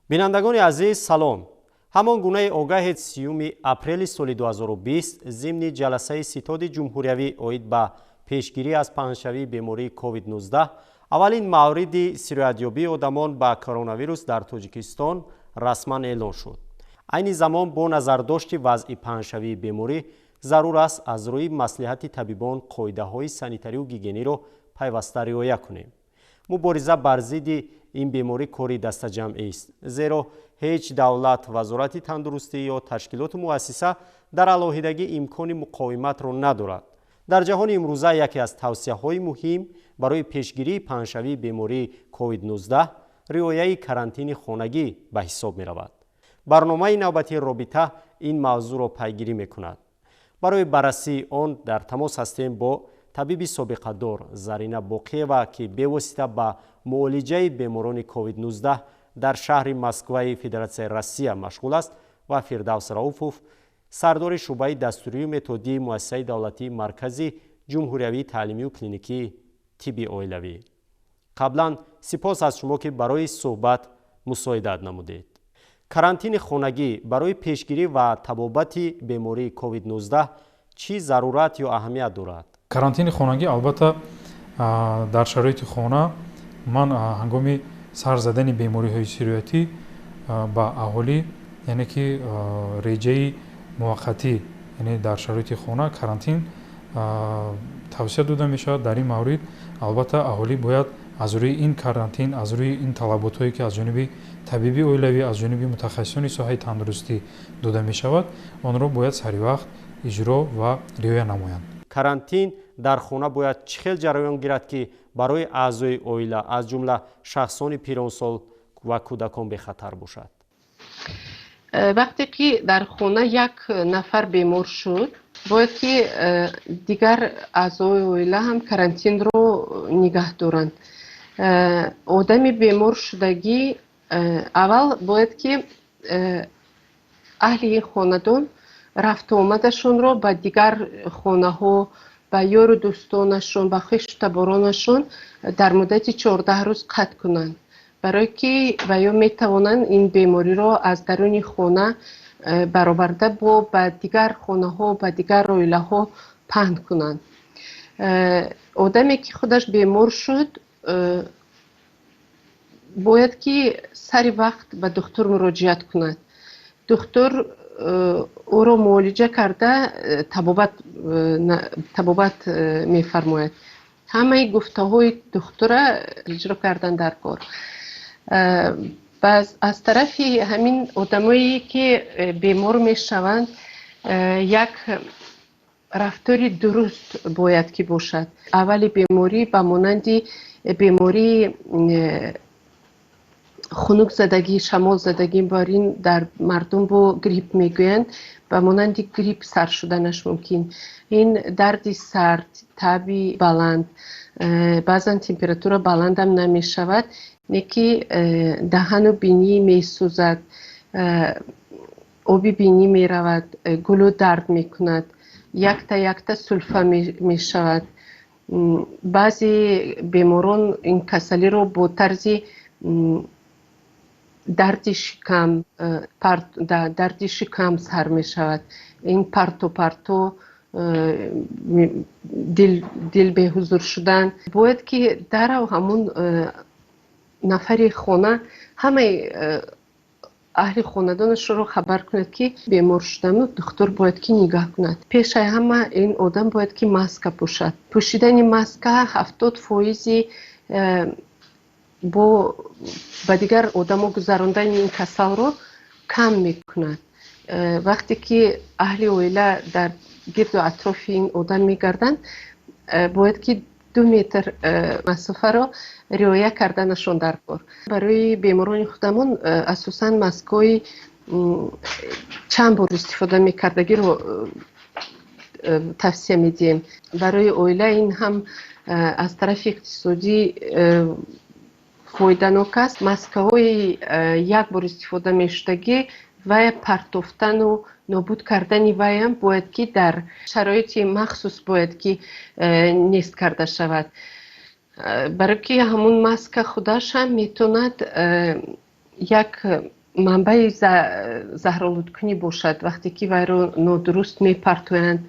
Бинандагони азиз, салом. Ҳамон гунаи огаҳед, 30-уми апрели соли 2020 зимни ҷаласаи ситоди ҷумҳуриявӣ оид ба пешгирӣ аз паҳншавии бемории COVID-19 аввалин мавриди сироятёбии одамон ба коронавирус дар Тоҷикистон расман эълон шуд. Айни замон бо назардошти вазъи паҳншавии беморӣ зарур аст аз рӯи маслиҳати табибон қоидаҳои санитарию гигиениро пайваста риоя кунем. Мубориза бар зидди ин беморӣ кори дастаҷамъист, зеро ҳеҷ давлат, вазорати тандурустӣ ё ташкилоту муассиса дар алоҳидагӣ имкони муқовиматро надорад. Дар ҷаҳони имрӯза яке аз тавсияҳои муҳим барои пешгирии паҳншавии бемории COVID-19 риояи карантини хонагӣ ба ҳисоб меравад. Барномаи навбатии «Робита» ин мавзӯъро пайгирӣ мекунад. Барои баррасии он дар тамос ҳастем бо табиби собиқадор Зарина Боқиева, ки бевосита ба муолиҷаи беморони COVID-19 дар шаҳри Москваи Федератсияи Россия машғул аст, ва Фирдавс Рауфов, сардори шӯъбаи дастурию методии Муассисаи давлатии Маркази ҷумҳуриявии таълимию клиникии тибби оилавӣ. Қаблан сипос аз шумо, ки барои суҳбат мусоидат намудед. Карантини хонагӣ барои пешгирӣ ва табобати бемории COVID-19 чӣ зарурат ё аҳамият дорад? Карантини хонагӣ, албатта, дар шароити хона ман ҳангоми сар задани бемориҳои сироятӣ ба аҳолӣ, яъне ки реҷаи муваққатӣ, яъне дар шароити хона карантин тавсия дода мешавад. Дар ин маврид, албатта, аҳолӣ бояд аз рӯи ин карантин, аз рӯи ин талаботҳое, ки аз ҷониби табиби оилавӣ, аз ҷониби мутахассисони соҳаи тандурустӣ дода мешавад, онро бояд саривақт иҷро ва риоя намоянд. Карантин дар хона бояд чӣ хел ҷараён гирад, ки барои аъзои оила, аз ҷумла шахсони пиронсол ва кӯдакон, бехатар бошад? Вақте ки дар хона як нафар бемор шуд, бояд ки дигар аъзои оила ҳам карантинро нигаҳ доранд. Одами беморшудагӣ аввал бояд ки аҳли хонадон рафту омадашонро ба дигар хонаҳо, ба ёру дӯстонашон, ба хешу таборонашон дар муддати 14 рӯз қатъ кунанд, барое ки ва ё метавонанд ин бемориро аз даруни хона бароварда бо ба дигар хонаҳо, ба дигар оилаҳо паҳн кунанд. Одаме ки худаш бемор шуд, бояд ки сари вақт ба духтур муроҷиат кунад. Духтур ӯро муолиҷа карда, табобат мефармояд. Ҳамаи гуфтаҳои духтура иҷро кардан дар кор. Аз тарафи ҳамин одамое ки бемор мешаванд, як рафтори дуруст бояд ки бошад. Аввали беморӣ ба монанди бемории хунукзадагӣ, шамолзадагӣ, бар ин дар мардум бо грипп мегӯянд, ба монанди грипп сар шуданаш мумкин. Ин дарди сар, таби баланд, баъзан температура баландам намешавад, не ки даҳану бинӣ месӯзад, оби бинӣ меравад, гулӯ дард мекунад, якта якта сулфа мешавад. Баъзе беморон ин касалиро бо тарзи дарди шикам, дарди шикам сар мешавад. Ин парто парто, дил беҳузур шудан. Бояд ки дарав ҳамун нафари хона ҳамаи аҳли хонадонашро хабар кунад, ки бемор шудану духтур бояд ки нигаҳ кунад. Пешаи ҳама ин одам бояд ки маска пӯшад. Пӯшидани маска 70 фоизи бо ба дигар одамо гузарондани ин касалро кам мекунад. Вақте ки аҳли оила дар гирду атрофи ин одам мегарданд, бояд ки 2 метр масофаро риоя карданашон дар кор. Барои беморони худамон асосан маскҳои чанд бор истифода мекардагиро тавсия медиҳем. Барои оила ин ҳам аз тарафи иқтисодӣ фоиданок аст. Маскаҳои як бор истифода мешудагӣ вая партофтану нобуд кардани вайам бояд ки дар шароити махсус бояд ки нест карда шавад, барое ки ҳамун маска худаш ҳам метавонад Як манбаи заҳролудкунӣ бошад. Вақте ки вайро нодуруст мепартоянд,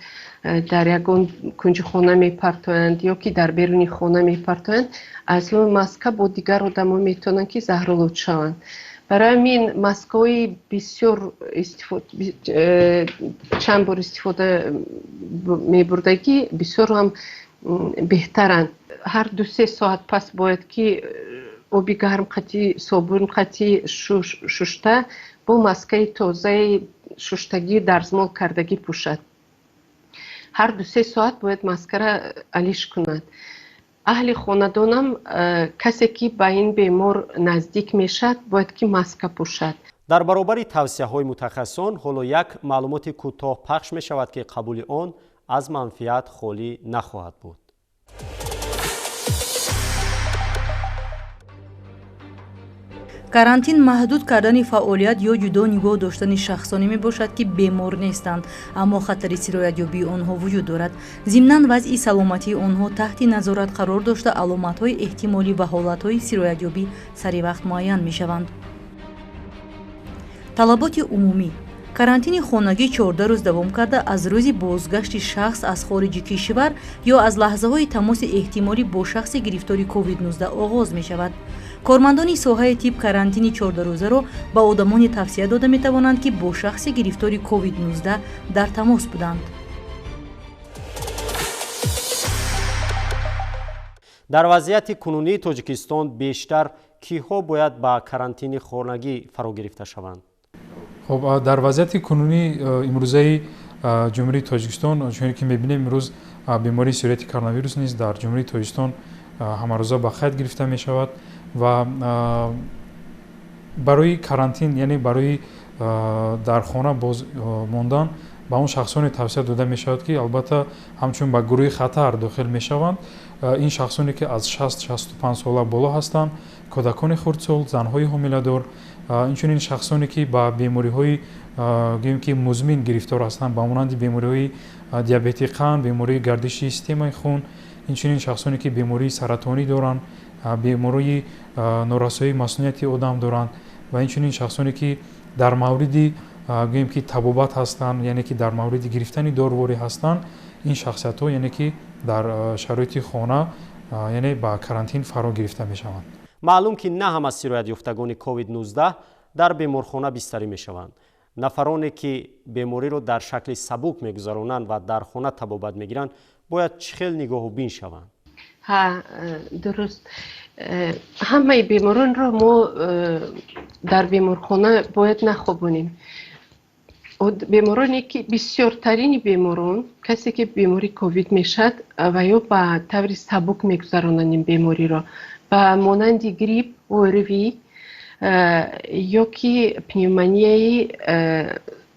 дар ягон кунҷи хона мепартоянд ё ки дар беруни хона мепартоянд, аз рӯи маска бо дигар одамо метавонанд ки заҳролуд шаванд. Барои ҳамин маскаҳои бисёр чанд бор истифода мебурдагӣ бисёр ҳам беҳтаранд. Ҳар 2-3 соат пас бояд ки оби гарм қатӣ, собун қатӣ шушта, бо маскаи тозаи шуштагӣ дарзмол кардагӣ пӯшад. Ҳар 2-3 соат бояд маскара алиш кунад. Аҳли хонадонам касе ки ба ин бемор наздик мешавад, бояд ки маска пӯшад. Дар баробари тавсияҳои мутахассисон ҳоло як маълумоти кӯтоҳ пахш мешавад, ки қабули он аз манфиат холӣ нахоҳад буд. Карантин маҳдуд кардани фаъолият ё ҷудо нигоҳ доштани шахсоне мебошад, ки бемор нестанд, аммо хатари сироятёбии онҳо вуҷуд дорад. Зимнан вазъи саломатии онҳо таҳти назорат қарор дошта, аломатҳои эҳтимолӣ ва ҳолатҳои сироятёбӣ сари вақт муайян мешаванд. Талаботи умумӣ. Карантини хонагӣ 14 рӯз давом карда, аз рӯзи бозгашти шахс аз хориҷи кишвар ё аз лаҳзаҳои тамоси эҳтимолӣ бо шахси гирифтори COVID-19 оғоз мешавад. Кормандони соҳаи тиб карантини 14-рӯзаро ба одамоне тавсия дода метавонанд, ки бо шахси гирифтори COVID-19 дар тамос буданд. Дар вазъияти кунунии Тоҷикистон бештар киҳо бояд ба карантини хонагӣ фаро гирифта шаванд? Хоб, дар вазъияти кунунии имрӯзаи Ҷумҳурии Тоҷикистон, чуне ки мебинем, имрӯз бемории сирояти коронавирус низ дар Ҷумҳурии Тоҷикистон ҳамарӯза ба қайд гирифта мешавад ва барои карантин, яъне барои дар хона боз мондан ба он шахсоне тавсия дода мешавад, ки албатта ҳамчун ба гурӯҳи хатар дохил мешаванд. Ин шахсоне ки аз 60-65 сола боло ҳастанд, кӯдакони хурдсол, занҳои ҳомиладор, инчунин шахсоне ки ба бемориҳои гӯем ки музмин гирифтор ҳастанд, ба монанди бемориҳои диабети қанд, бемории гардиши системаи хун, инчунин шахсоне ки бемории саратонӣ доранд, бемории норасоии масунияти одам доранд ва инчунин шахсоне ки дар мавриди гӯем ки табобат ҳастанд, яъне ки дар мавриди гирифтани доруворӣ ҳастанд, ин шахсиятҳо яъне ки дар шароити хона яъне ба карантин фаро гирифта мешаванд. Маълум ки на ҳама сироятёфтагони COVID-19 дар беморхона бистарӣ мешаванд. Нафароне ки бемориро дар шакли сабук мегузаронанд ва дар хона табобат мегиранд, бояд чӣ хел нигоҳубин шаванд? Ҳа, дуруст. Ҳамаи беморонро мо дар беморхона бояд нахобонем. Бемороне ки бисёртарини беморон, касе ки бемории ковид мешавад ва ё ба таври сабук мегузаронанд ин бемориро, ба монанди грипп, ОРВИ ё ки пневмонияи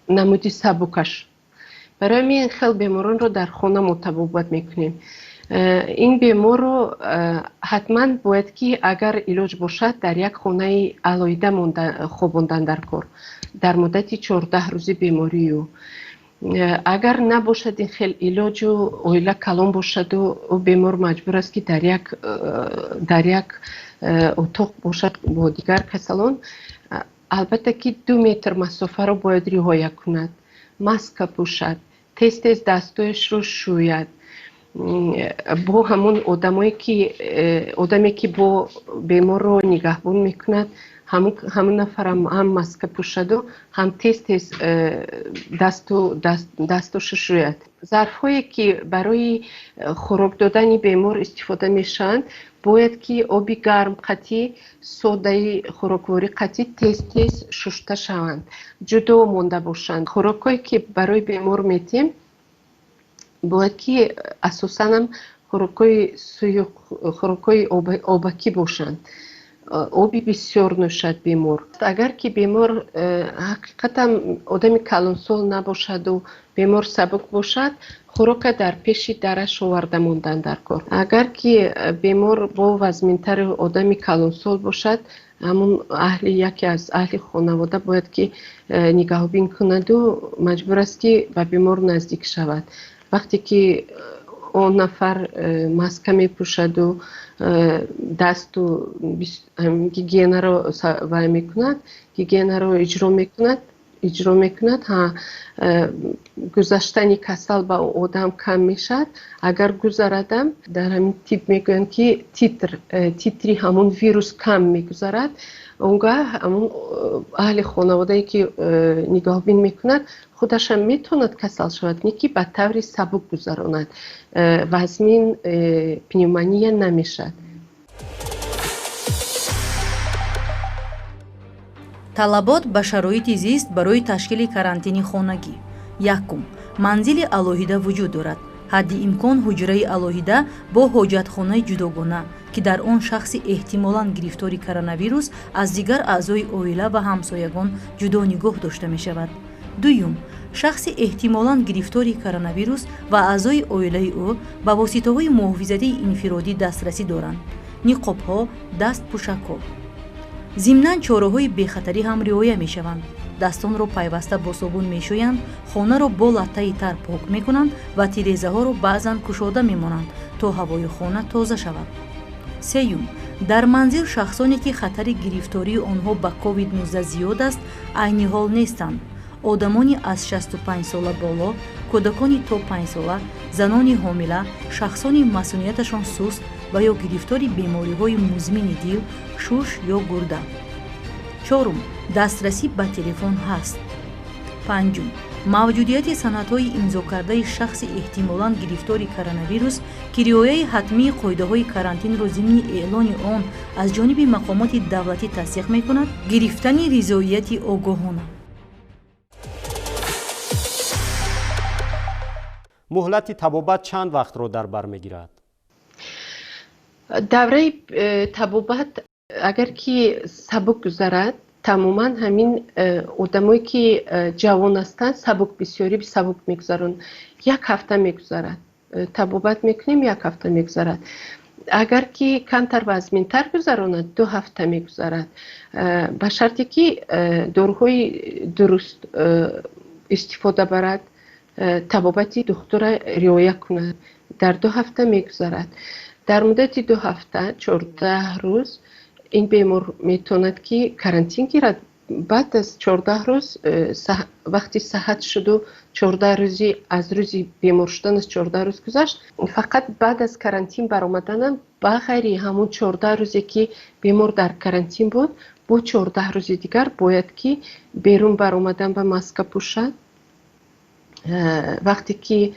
намуди сабукаш. Барои ҳамин хел беморонро дар хона мо табобат мекунем. Ин беморро ҳатман бояд ки агар илоҷ бошад дар як хонаи алоҳида хобондан дар кор дар муддати 14 рӯзи бемории ӯ. Агар набошад ин хел илоҷу оила калон бошаду ӯ бемор маҷбур аст ки дар як отоқ бошад бо дигар касалон, албатта ки 2 метр масофаро бояд риоя кунад, маска пӯшад, тез-тез дастҳояшро шӯяд, бо ҳамон одамое ки одаме ки бо беморро нигаҳбон мекунад, ҳамон нафарам ҳам маска пӯшаду ҳам тез-тез дастошо шӯяд. Зарфҳое ки барои хӯрок додани бемор истифода мешаванд, бояд ки оби гарм қатӣ, содаи хӯрокворӣ қатӣ тез-тез шушта шаванд, ҷудо монда бошанд. Хӯрокҳое ки барои бемор метиҳем, бояд ки асосанам хӯрокҳои суюқ, хӯрокҳои обакӣ бошанд. Оби бисёр нӯшад бемор. Агар ки бемор ҳақиқатан одами калонсол набошаду бемор сабук бошад, хӯрока дар пеши дараш оварда мондан дар кор. Агар ки бемор бо вазминтари одами калонсол бошад, ҳамун аҳли яке аз аҳли хонавода бояд ки нигаҳбин кунаду маҷбур аст ки ба бемор наздик шавад. Вақте ки Он нафар маска мепӯшаду дасту гигиенаро вай мекунад, гигиенаро иҷро мекунад, ҳа, гузаштани касал ба одам кам мешавад. Агар гузарадам, дар ҳамин тип мегӯянд, ки титри ҳамон вирус кам мегузарад. Он гаҳ ҳамон аҳли хонаводае, ки нигоҳбин мекунад, худашам метавонад касал шавад, не ки ба таври сабук гузаронад, вазмин пневмония намешавад. Талабот ба шароити зист барои ташкили карантини хонагӣ. Якум, манзили алоҳида вуҷуд дорад, ҳадди имкон ҳуҷраи алоҳида бо ҳоҷатхонаи ҷудогона, ки дар он шахси эҳтимолан гирифтори коронавирус аз дигар аъзои оила ва ҳамсоягон ҷудо нигоҳ дошта мешавад. Дуюм, шахси эҳтимолан гирифтори коронавирус ва аъзои оилаи ӯ ба воситаҳои муҳофизатии инфиродӣ дастрасӣ доранд: ниқобҳо, дастпӯшакҳо. Зимнан, чораҳои бехатарӣ ҳам риоя мешаванд: дастонро пайваста бо собун мешӯянд, хонаро бо латтаи тар пок мекунанд ва тирезаҳоро баъзан кушода мемонанд, то ҳавои хона тоза шавад. Сеюм, дар манзил шахсоне, ки хатари гирифтории онҳо ба COVID-19 зиёд аст, айни ҳол нестанд: одамони аз 65 сола боло, кӯдакони то 5 сола, занони ҳомила, шахсони масунияташон суст ва ё гирифтори бемориҳои музмини дил, шуш ё гурда. Чорум, дастрасӣ ба телефон ҳаст. Панҷум, мавҷудияти санадҳои имзокардаи шахси эҳтимолан гирифтори коронавирус, ки риояи ҳатмии қоидаҳои карантинро зимни эълони он аз ҷониби мақомоти давлатӣ тасдиқ мекунад, гирифтани ризоияти огоҳона. Муҳлати табобат чанд вақтро дар бар мегирад? Давраи табобат, агар ки сабук гузарад, тамоман ҳамин одамое, ки ҷавон ҳастанд, сабук, бисёрӣ сабук мегузаронанд, як ҳафта мегузарад. Табобат мекунем, як ҳафта мегузарад. Агар ки камтар вазминтар гузаронад, 2 ҳафта мегузарад, ба шарте ки доруҳои дуруст истифода барад, табобати духтура риоя кунад, дар 2 ҳафта мегузарад. Дар муддати 2 ҳафта, 14 рӯз, ин бемор метавонад, ки карантин гирад. Баъд аз 14 рӯз, вақти саҳат шуду 14 рӯзи аз рӯзи бемор шудан аз 14 рӯз гузашт, фақат баъд аз карантин баромаданам, ба ғайри ҳамон 14 рӯзе, ки бемор дар карантин буд, бо 14 рӯзи дигар бояд, ки берун баромадан ба маска пӯшад. Вақте ки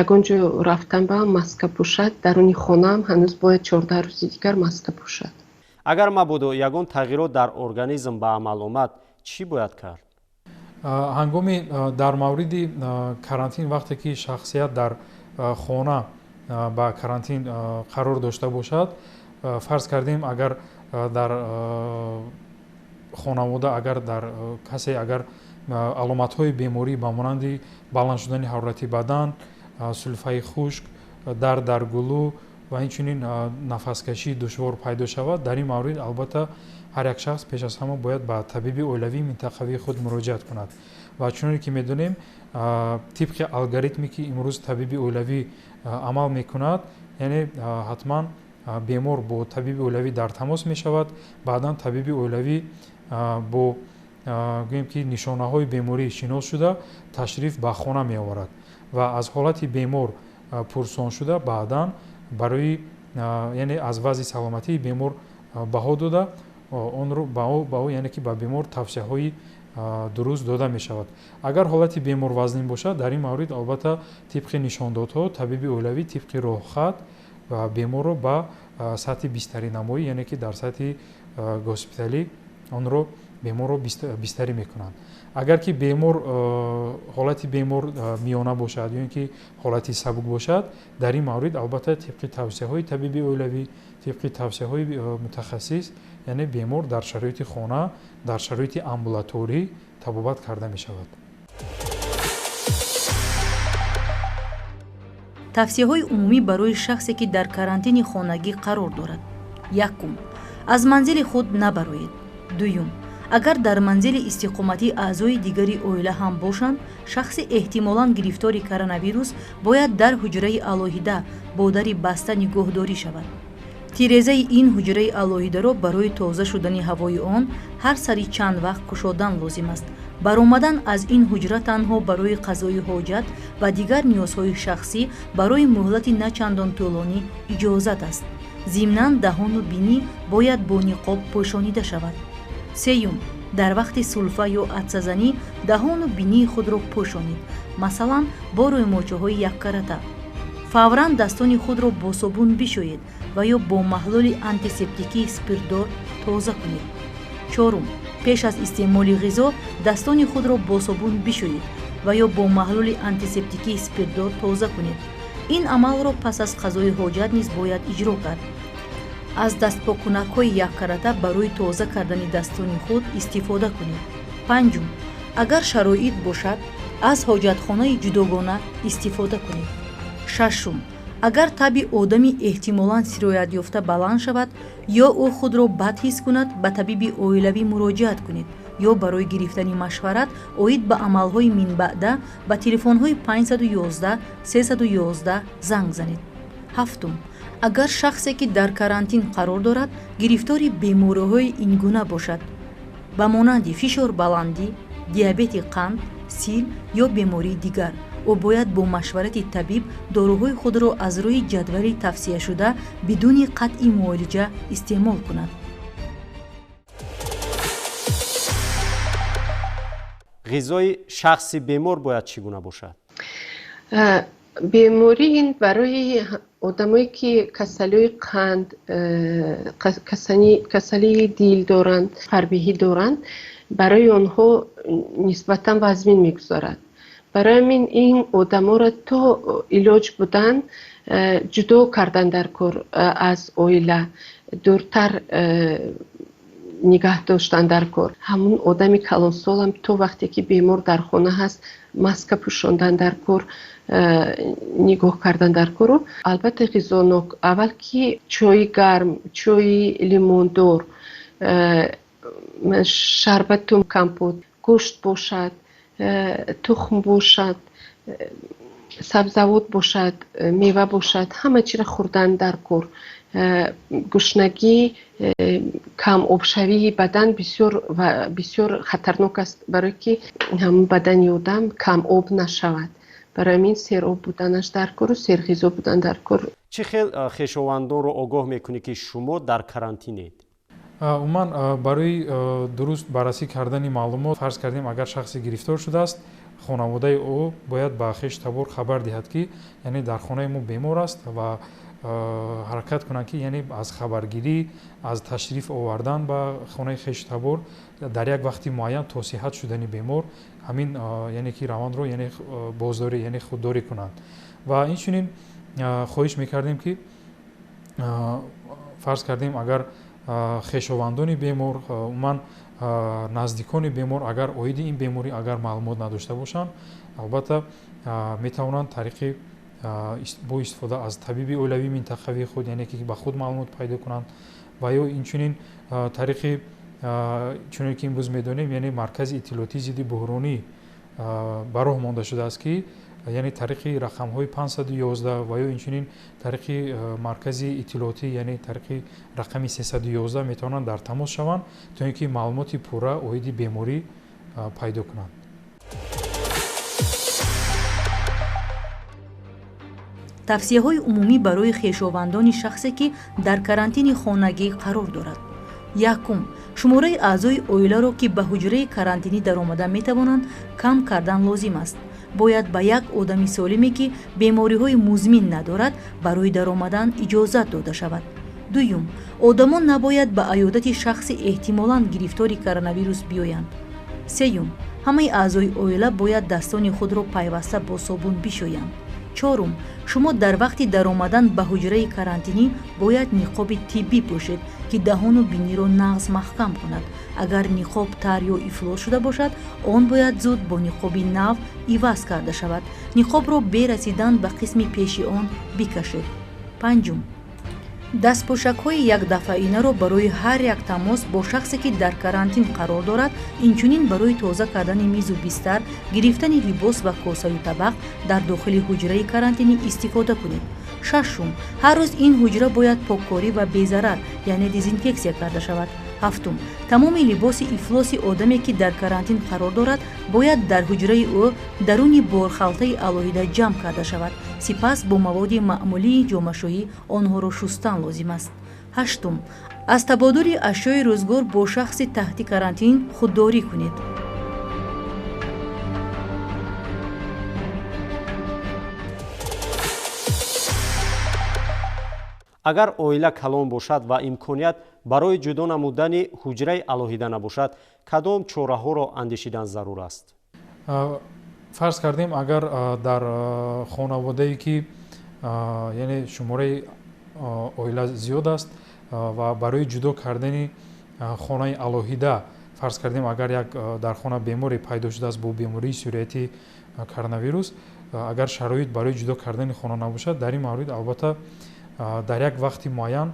ягон ҷо рафтан ба маска пӯшад, даруни хонаам ҳанӯз бояд 14 рӯзи дигар маска пӯшад. Агар мабодо ягон тағйирот дар организм ба амал омад, чӣ бояд кард? Ҳангоми дар мавриди карантин, вақте ки шахсият дар хона ба карантин қарор дошта бошад, фарз кардем, агар дар хонавода, агар дар касе агар аломатҳои беморӣ ба монанди баланд шудани ҳарорати бадан, сулфаи хушк, дард дар гулӯ ва инчунин нафаскашии душвор пайдо шавад, дар ин маврид албатта ҳар як шахс пеш аз ҳама бояд ба табиби оилавии минтақавии худ муроҷиат кунад. Ва чуноне ки медонем, тибқи алгоритме, ки имрӯз табиби оилавӣ амал мекунад, яъне ҳатман бемор бо табиби оилавӣ дар тамос мешавад. Баъдан табиби оилавӣ бо, гӯем ки, нишонаҳои беморӣ шинос шуда, ташриф ба хона меоварад ва аз ҳолати бемор пурсон шуда, баъдан барои, яъне аз вазъи саломатии бемор баҳо дода, онро ба ӯ, яъне ки ба бемор, тавсияҳои дуруст дода мешавад. Агар ҳолати бемор вазнин бошад, дар ин маврид албатта тибқи нишондодҳо табиби оилавӣ тибқи роҳхат беморро ба сатҳи бистаринамоӣ, яъне ки дар сатҳи госпиталӣ онро, беморро бистарӣ мекунанд. Агар ки бемор, ҳолати бемор миёна бошад ё ин ки ҳолати сабук бошад, дар ин маврид албатта тибқи тавсияҳои табиби оилавӣ, тибқи тавсияҳои мутахассис, яъне бемор дар шароити хона, дар шароити амбулаторӣ табобат карда мешавад. Тавсияҳои умумӣ барои шахсе, ки дар карантини хонагӣ қарор дорад. Якум, аз манзили худ набароед. Дуюм, Агар дар манзили истиқоматӣ аъзои дигари оила ҳам бошанд, шахси эҳтимолан гирифтори коронавирус бояд дар ҳуҷраи алоҳида бо дари баста нигоҳдорӣ шавад. Тирезаи ин ҳуҷраи алоҳидаро барои тоза шудани ҳавои он ҳар сари чанд вақт кушодан лозим аст. Баромадан аз ин ҳуҷра танҳо барои қазои ҳоҷат ва дигар ниёзҳои шахсӣ барои муҳлати на чандон тӯлонӣ иҷозат аст. Зимнан даҳону бинӣ бояд бо ниқоб пӯшонида шавад. Сеюм, дар вақти сулфа ё атсазанӣ даҳону бинии худро пӯшонед, масалан бо рӯймочаҳои яккарата. Фавран дастони худро бо собун бишӯед ва ё бо маҳлули антисептикии спиртдор тоза кунед. Чорум, пеш аз истеъмоли ғизо дастони худро бо собун бишӯед ва ё бо маҳлули антисептикии спиртдор тоза кунед. Ин амалро пас аз қазои ҳоҷат низ бояд иҷро кард. Аз дастпоккунакҳои яккарата барои тоза кардани дастони худ истифода кунед. Панҷум, агар шароит бошад, аз ҳоҷатхонаи ҷудогона истифода кунед. Шашум, агар таби одами эҳтимолан сироятёфта баланд шавад ё ӯ худро бад ҳис кунад, ба табиби оилавӣ муроҷиат кунед ё барои гирифтани машварат оид ба амалҳои минбаъда ба телефонҳои 511 311 занг занед. Ҳафтум, агар шахсе, ки дар карантин қарор дорад, гирифтори бемориҳои ин гуна бошад, ба монанди фишорбаландӣ, диабети қанд, сил ё бемории дигар, ӯ бояд бо машварати табиб доруҳои худро аз рӯи ҷадвали тавсияшуда бидуни қатъи муолиҷа истеъмол кунад. Ғизои шахси бемор бояд чӣ гуна бошад? Беморӣ ин барои одамое ки касалиҳои қанд, касалии дил доранд, фарбеҳӣ доранд, барои онҳо нисбатан вазмин мегузорад. Барои ҳамин ин одаморо то илоҷ будан ҷудо кардан дар кор, аз оила дуртар нигаҳ доштан дар кор. Ҳамун одами калонсолам то вақте ки бемор дар хона ҳаст, маска пӯшондан дар кор, нигоҳ кардан дар кору. Албатта ғизонок, аввал ки чойи гарм, чойи лимондор, шарбату компот, гӯшт бошад, тухм бошад, сабзавот бошад, мева бошад, ҳама чиро хӯрдан дар кор. Гушнагӣ, кам обшавии бадан бисёр хатарнок аст, барое ки ҳамун бадани одам кам об нашавад. Барои ҳамин сероб буданаш дар кору серғизо будан дар кор. Чӣ хел хешовандонро огоҳ мекунӣ, ки шумо дар карантинед? Умуман барои дуруст баррасӣ кардани маълумот, фарз кардем, агар шахсе гирифтор шудааст, хонаводаи ӯ бояд ба хешу табор хабар диҳад, ки яъне дар хонаи мо бемор аст ва ҳаракат кунанд, ки яъне аз хабаргирӣ, аз ташриф овардан ба хонаи хешу табор дар як вақти муайян то сиҳат шудани бемор ҳамин яъне ки равандро яъне боздорӣ, яъне худдорӣ кунанд. Ва инчунин хоҳиш мекардем, ки фарз кардем, агар хешовандони бемор, умуман наздикони бемор, агар оиди ин беморӣ агар маълумот надошта бошанд, албатта метавонанд тариқи бо истифода аз табиби оилавии минтақавии худ, яъне ки ба худ маълумот пайдо кунанд, ва ё инчунин тариқи чуне ки имрӯз медонем, яъне маркази иттилоотии зидди буҳронӣ ба роҳ монда шудааст, ки яъне тариқи рақамҳои 511 ва ё инчунин тариқи маркази иттилоотӣ, яъне тариқи рақами 311 метавонанд дар тамос шаванд, то ин ки маълумоти пурра оиди беморӣ пайдо кунанд. Тавсияҳои умумӣ барои хешовандони шахсе, ки дар карантини хонагӣ қарор дорад. Якум, шумораи аъзои оиларо, ки ба ҳуҷраи карантинӣ даромада метавонанд, кам кардан лозим аст. Бояд ба як одами солиме, ки бемориҳои музмин надорад, барои даромадан иҷозат дода шавад. Дуюм, одамон набояд ба аёдати шахси эҳтимолан гирифтори коронавирус биёянд. Сеюм, ҳамаи аъзои оила бояд дастони худро пайваста бо собун бишӯянд. Чорум, шумо дар вақти даромадан ба ҳуҷраи карантинӣ бояд ниқоби тиббӣ пӯшед, ки даҳону биниро нағз маҳкам кунад. Агар ниқоб тар ё ифлос шуда бошад, он бояд зуд бо ниқоби нав иваз карда шавад. Ниқобро бе расидан ба қисми пеши он бикашед. Панҷум, Дастпӯшакҳои якдафъаинаро барои ҳар як тамос бо шахсе, ки дар карантин қарор дорад, инчунин барои тоза кардани мизу бистар, гирифтани либос ва косаю табақ дар дохили ҳуҷраи карантинӣ истифода кунед. Шашум, ҳар рӯз ин ҳуҷра бояд поккорӣ ва безарар, яъне дезинфексия карда шавад. Ҳафтум, тамоми либоси ифлоси одаме, ки дар карантин қарор дорад, бояд дар ҳуҷраи ӯ даруни борхалтаи алоҳида ҷамъ карда шавад. Сипас бо маводи маъмулии ҷомашӯӣ онҳоро шустан лозим аст. Ҳаштум, аз табодули ашёи рӯзгор бо шахси таҳти карантин худдорӣ кунед. Агар оила калон бошад ва имконият барои ҷудо намудани ҳуҷраи алоҳида набошад, кадом чораҳоро андешидан зарур аст? Фарз кардем, агар дар хонаводае, ки яъне шумораи оила зиёд аст ва барои ҷудо кардани хонаи алоҳида, фарз кардем, агар як дар хона беморе пайдо шудааст бо бемории сироятии коронавирус, агар шароит барои ҷудо кардани хона набошад, дар ин маврид албатта дар як вақти муайян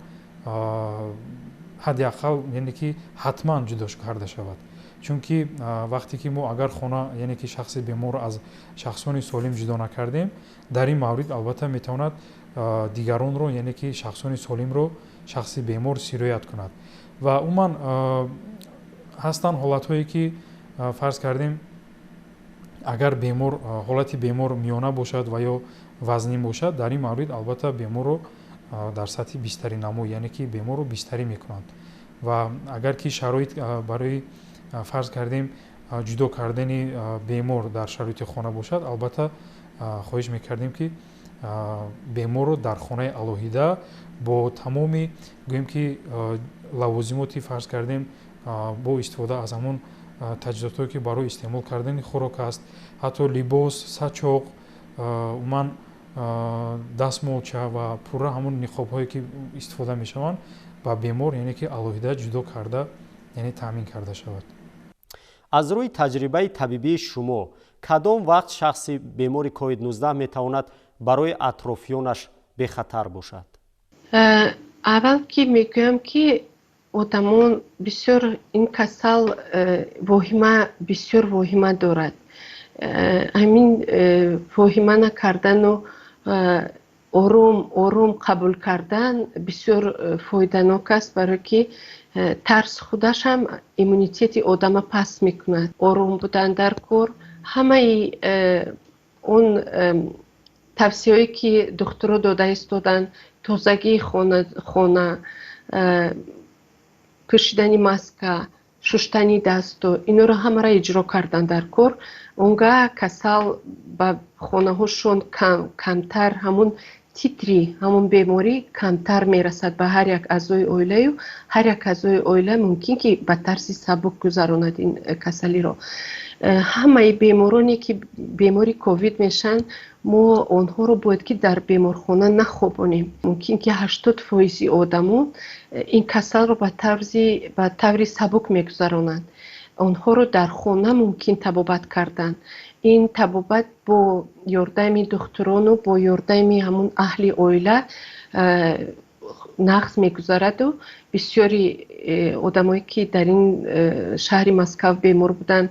ҳадди ақал, яъне ки ҳатман ҷудо карда шавад, чунки вақте ки мо агар хона, яъне ки шахси беморро аз шахсони солим ҷудо накардем, дар ин маврид албатта метавонад дигаронро, яъне ки шахсони солимро шахси бемор сироят кунад. Ва умуман ҳастанд ҳолатҳое, ки фарз кардем, агар бемор ҳолати бемор миёна бошад ва ё вазнин бошад, дар ин маврид албатта беморро дар сатҳи бистарӣ намо, яъне ки беморро бистарӣ мекунанд. Ва агар ки шароит барои, фарз кардем, ҷудо кардани бемор дар шароити хона бошад, албатта хоҳиш мекардем, ки беморро дар хонаи алоҳида бо тамоми, гӯем ки, лавозимоти, фарз кардем, бо истифода аз ҳамон таҷҳизотҳое, ки барои истеъмол кардани хӯрок аст, ҳатто либос, сачоқ, умуман дастмолча ва пурра ҳамон ниқобҳое, ки истифода мешаванд, ба бемор, яъне ки алоҳида ҷудо карда, яъне таъмин карда шавад. Аз рӯи таҷрибаи табибии шумо, кадом вақт шахси бемори COVID-19 метавонад барои атрофиёнаш бехатар бошад? Аввал ки мегӯям, ки одамон бисёр ин касал воҳима, бисёр воҳима дорад. Ҳамин воҳима накардану ором ором қабул кардан бисёр фоиданок аст, барое ки тарс худаш ҳам иммунитети одама паст мекунад. Ором будан дар кор, ҳамаи он тавсияое, ки духтуро дода истоданд, тозагии хона, пӯшидани маска, шуштани дасту инора ҳамаро иҷро кардан дар кор. Он гаҳ касал ба хонаҳошон камтар, ҳамун титри ҳамун беморӣ камтар мерасад ба ҳар як аъзои оилаю ҳар як аъзои оила мумкин ки ба тарзи сабук гузаронад ин касалиро. Ҳамаи бемороне, ки бемори ковид мешаванд, мо онҳоро бояд ки дар беморхона нахобонем. Мумкин ки 80 фоизи одамон ин касалро ба таври сабук мегузаронанд. Онҳоро дар хона мумкин табобат кардан. Ин табобат бо ёрдами духтурону бо ёрдами ҳамун аҳли оила нағз мегузараду бисёри одамое, ки дар ин шаҳри Москав бемор буданд,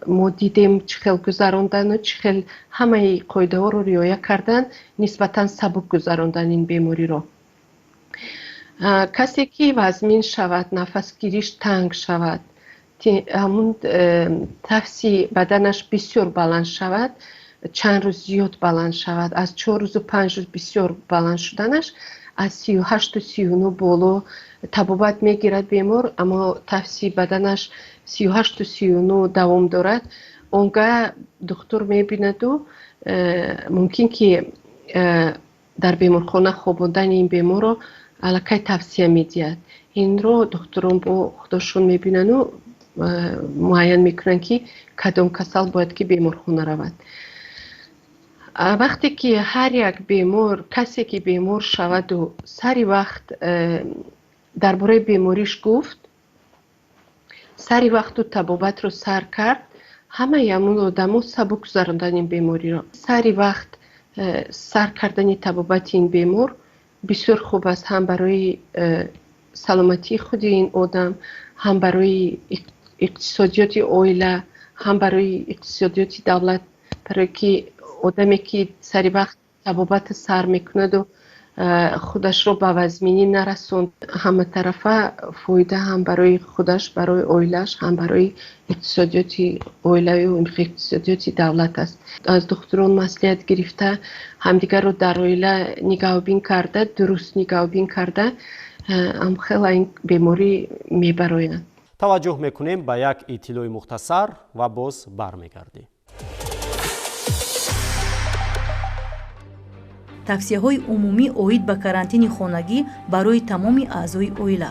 мо дидем, чӣ хел гузарондану чӣ хел ҳамаи қоидаҳоро риоя кардан, нисбатан сабук гузарондан ин бемориро. Касе ки вазмин шавад, нафасгириш танг шавад, ҳамун тафси баданаш бисёр баланд шавад, чанд рӯз зиёд баланд шавад, аз 4 рӯзу 5 рӯз бисёр баланд шуданаш, аз 38-39 боло табобат мегирад бемор, аммо тафси баданаш 38-39 давом дорад, он гаҳ духтур мебинаду мумкин ки дар беморхона хобондани ин беморро аллакай тавсия медиҳад. Инро духтурон бо худошон мебинану муайян мекунанд, ки кадом касал бояд ки беморхона равад. Вақте ки ҳар як бемор, касе ки бемор шаваду сари вақт дар бораи бемориш гуфт, сари вақту табобатро сар кард, ҳамаи ҳамун одамо сабук гузарондани ин бемориро. Сари вақт сар кардани табобати ин бемор Бисёр хуб аст ҳам барои саломатии худи ин одам, ҳам барои иқтисодиёти оила, ҳам барои иқтисодиёти давлат, барое ки одаме ки сари вақт табобата сар мекунаду худашро ба вазминӣ нарасонд, ҳаматарафа фоида ҳам барои худаш, барои оилааш, ҳам барои иқтисодиёти оилаю иқтисодиёти давлат аст. Аз духтурон маслиҳат гирифта, ҳамдигарро дар оила нигаҳбин карда, дуруст нигаҳбин карда, хела ин беморӣ мебароянд. Таваҷҷӯҳ мекунем ба як иттилои мухтасар ва боз бармегардем. Тавсияҳои умумӣ оид ба карантини хонагӣ барои тамоми аъзои оила.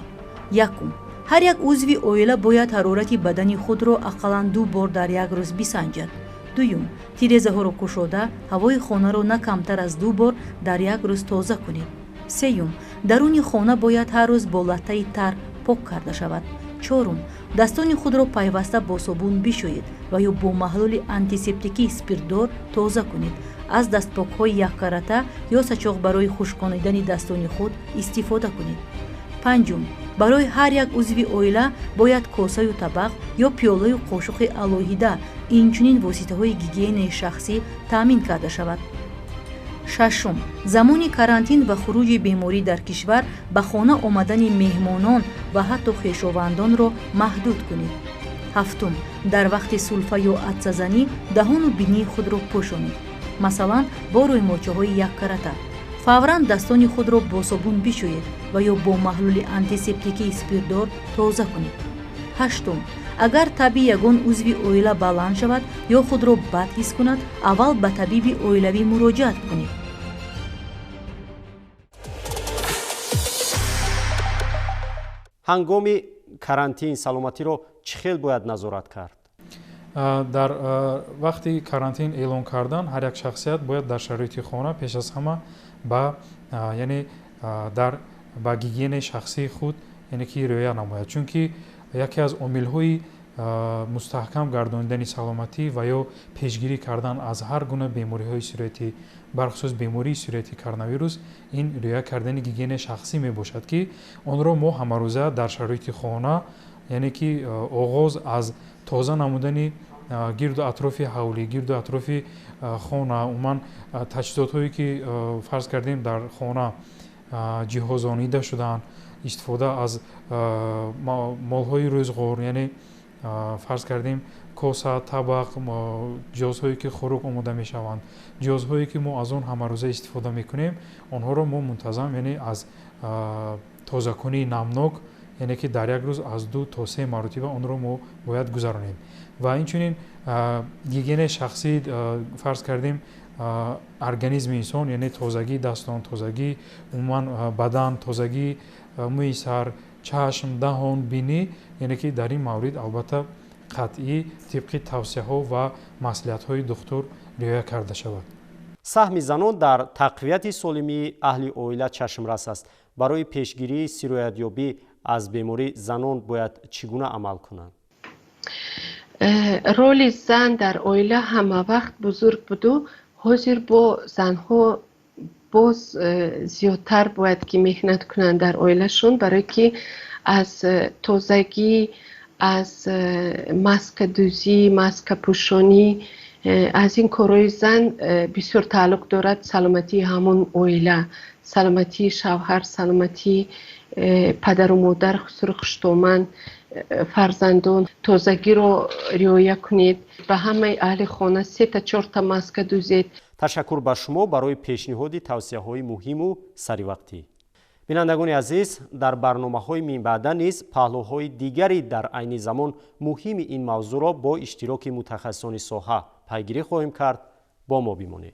Якум, ҳар як узви оила бояд ҳарорати бадани худро ақаллан 2 бор дар як рӯз бисанҷад. Дуюм, тирезаҳоро кушода, ҳавои хонаро на камтар аз 2 бор дар як рӯз тоза кунед. Сеюм, даруни хона бояд ҳар рӯз бо латтаи тар пок карда шавад. Чорум, дастони худро пайваста бо собун бишӯед ва ё бо маҳлули антисептикии спиртдор тоза кунед. Аз дастпокҳои яккарата ё сачоқ барои хушконидани дастони худ истифода кунед. Панҷум, барои ҳар як узви оила бояд косаю табақ ё пиёлаю қошуқи алоҳида, инчунин воситаҳои гигиенаи шахсӣ таъмин карда шавад. Шашум, замони карантин ва хуруҷи беморӣ дар кишвар ба хона омадани меҳмонон ва ҳатто хешовандонро маҳдуд кунед. Ҳафтум, дар вақти сулфа ё атсазанӣ даҳону бинии худро пӯшонед, масалан бо рӯймочаҳои яккарата. Фавран дастони худро бо собун бишӯед ва ё бо маҳлули антисептикии спиртдор тоза кунед. Ҳаштум, агар таби ягон узви оила баланд шавад ё худро бад ҳис кунад, аввал ба табиби оилавӣ муроҷиат кунед. Ҳангоми карантин саломатиро чӣ хел бояд назорат кард? Дар вақти карантин эълон кардан ҳар як шахсият бояд дар шароити хона пеш аз ҳама ба яъне дар ба гигиенаи шахсии худ яъне ки риоя намояд, чунки яке аз омилҳои мустаҳкам гардонидани саломатӣ ва ё пешгирӣ кардан аз ҳар гуна бемориҳои сироятӣ, бархусус бемории сироятии коронавирус, ин риоя кардани гигиенаи шахсӣ мебошад, ки онро мо ҳамарӯза дар шароити хона, яъне ки оғоз аз тоза намудани гирду атрофи ҳавлӣ, гирду атрофи хона, умуман таҷҳизотҳое ки фарз кардем дар хона ҷиҳозонида шудаанд, истифода аз молҳои рӯзғор, яъне фарз кардем коса, табақ, ҷиҳозҳое ки хӯрок омода мешаванд, ҷиҳозҳое ки мо аз он ҳамарӯза истифода мекунем, онҳоро мо мунтазам, яъне аз тозакунии намнок, яъне ки дар як рӯз аз 2 то 3 маротиба онро мо бояд гузаронем. Ва инчунин гигиенаи шахсӣ, фарз кардем организми инсон, яъне тозагии дастон, тозагии умуман бадан, тозагии мӯи сар, чашм, даҳон, бинӣ, яъне ки дар ин маврид албатта қатъӣ тибқи тавсияҳо ва маслиҳатҳои духтур риоя карда шавад. Саҳми занон дар тақвияти солимии аҳли оила чашмрас аст. Барои пешгирии сироятёбӣ аз беморӣ занон бояд чӣ гуна амал кунанд? Роли зан дар оила ҳама вақт бузург буду, ҳозир бо занҳо боз зиёдтар бояд ки меҳнат кунанд дар оилашон, барое ки аз тозагӣ, аз маскадӯзӣ, маскапӯшонӣ, аз ин корҳои зан бисёр тааллуқ дорад саломатии ҳамон оила, саломатии шавҳар, саломатии падару модар, хусуру хуштоман, фарзандон. Тозагиро риоя кунед, ба ҳамаи аҳли хона 3-4 маска дӯзед. Ташаккур ба шумо барои пешниҳоди тавсияҳои муҳиму саривақтӣ. Бинандагони азиз, дар барномаҳои минбаъда низ паҳлӯҳои дигари дар айни замон муҳими ин мавзӯъро бо иштироки мутахассисони соҳа пайгирӣ хоҳем кард. Бо мо бимонед.